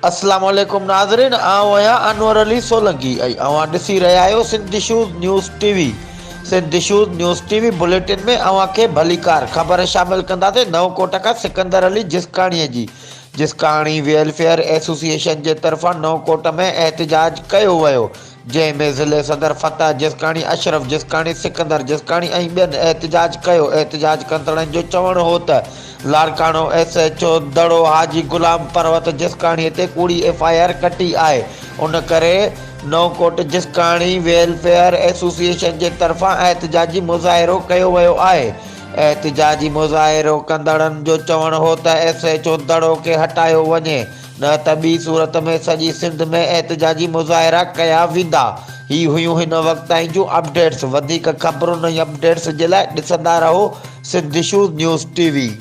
اسلام عليڪم ناظرين آئون آهيان انور علي سولنگي ۽ اوهان ڏسي رهيا آهيو Sindh issues news T V Sindh issues news T V bulletin ۾ اوهان کي ڀليڪار خبر شامل ڪنداسين نئون ڪوٽ کان سڪندر علي جسڪاڻي جي جسڪاڻي ويلفيئر ايسوسيئيشن جي طرفان نئون ڪوٽ ۾ احتجاج ڪيو ويو جنهن ۾ ضلعي صدر فتح جسڪاڻي، اشرف جسڪاڻي، سڪندر جسڪاڻي ۽ ٻين احتجاج ڪيو. احتجاج ڪندڙن جو چوڻ هو ته Larkana S H O Daro Haji Ghulam Parwat Jiskani تي ڪوڙي ايف I R ڪٽي آهي ان ڪري نئون ڪوٽ جسڪاڻي ويلفيئر ايسوسيئيشن جي طرفان احتجاجي مظاهرو ڪيو ويو آهي. احتجاجي مظاهرو ڪندڙن جو چوڻ هو ته ايس ايڇ او دڙو کي هٽايو وڃي. نه ته ٻي صورت ۾ سڄي سنڌ ۾ احتجاجي مظاهرا ڪيا ويندا. هي هيون هن وقت تائين جون اپڊيٽس. وڌيڪ خبرن ۽ اپڊيٽس جي لاء ڏسندا رهو Sindh issues news T V.